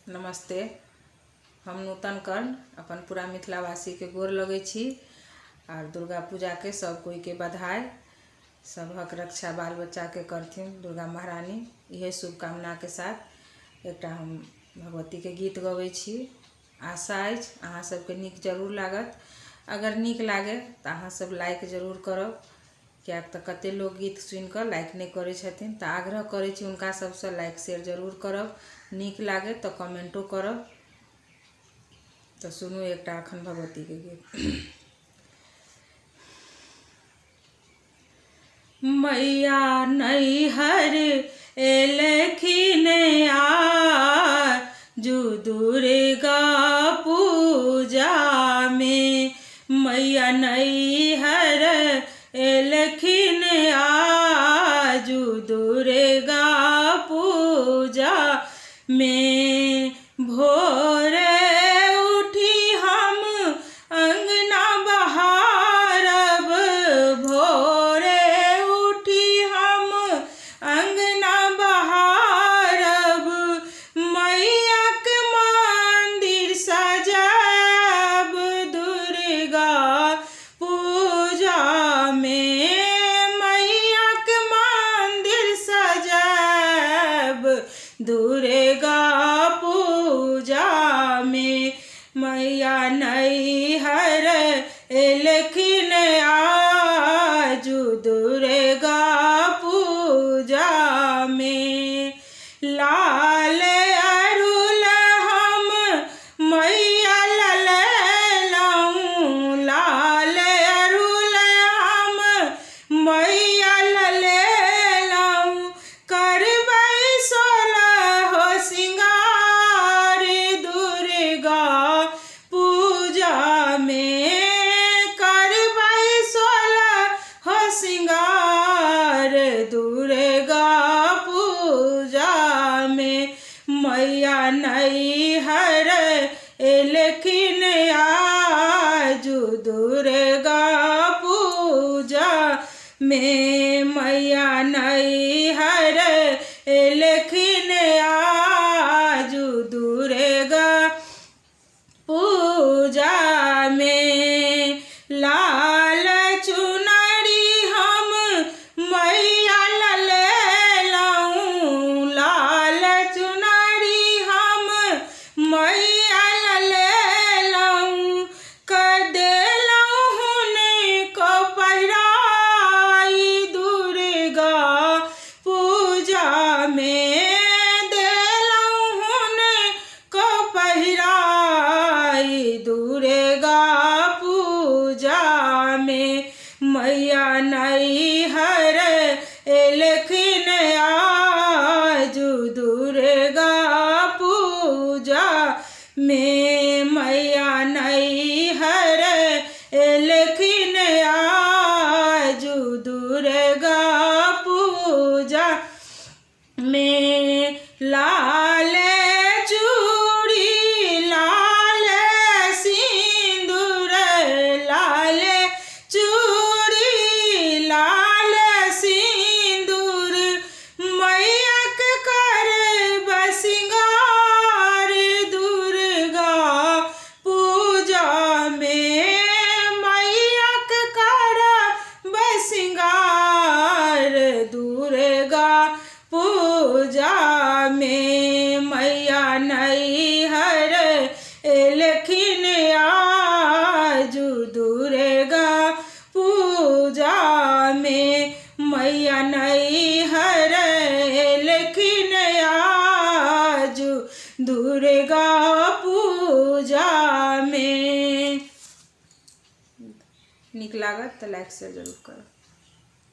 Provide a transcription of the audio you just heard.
नमस्ते। हम नूतन कर्ण अपन पूरा मिथिलावासीके गोर लगै छी आर दुर्गा पूजाके सब कोइके बधाई। सभक रक्षा बाल बच्चाके करथिन दुर्गा महारानी, इहे शुभकामनाके साथ एकटा हम भगवतीके गीत गबै छी। आशा अछि अहाँ सबके नीक जरूर लागत। अगर नीक लागे तऽ अहाँ सब लाइक जरूर करब, किएक तऽ कते लोक गीत सुनिकऽ लाइक नहि करै छथिन, तऽ आग्रह करै छी हुनका सबसँ लाइक शेयर जरूर करब। नीक लागे तऽ कमेंटो करब। तऽ सुनू एकटा अखन भगवतीके गीत। मैया नैहर एलखिन आ जू दुर्गा पूजा में, मैया नैहर एलखिन आजू दुर्गा पूजा में। भोरे उठी हम अंगना बहारब, भोरे उठी हम अंगना बहारब, मैयाक मंदिर सजायब दुर्गा पूजा में, मैयाक मंदिर सजायब दुर्गा पूजा में। मैया नैहर एलखिन आजू दुर्गा पूजा में। लाल अरुल हम मैया लललहुँ, लाल अरुल हम मैया लललहुँ, करबै सोलह सिंगार दुर्गा पूजा में, करबै सोलह सिंगार दुर्गा पूजा में। मैया नैहर एलखिन आजू दुर्गा पूजा में, मैया नैहर एलखिन आजू दुर्गा पूजा में। लाल चुनरी हम मैया ललेलहुँ, लाल चुनरी हम मैया ललेलहुँ, कर देलहुँ हुनको पहिराई दुर्गा पूजा में, देलहुँ हुनको पहिराई दुर्गा पूजा में। मैया नैहर एलखिन आजू दुर्गा पूजा में, मैया नैहर एलखिन आजू दुर्गा पूजा में। लाल चूड़ी लाल सिंदूर, लाल चूड़ी लाल सिंदूर, मैयाक करब सिंगार दुर्गा पूजा में, मैयाक करब सिंगार दुर्गा पूजा में। मैया नैहर एलखिन आजू दुर्गा पूजा में, मैया नैहर एलखिन आजू दुर्गा पूजा में। नीक लागत तऽ लाइक शेयर जरूर करब।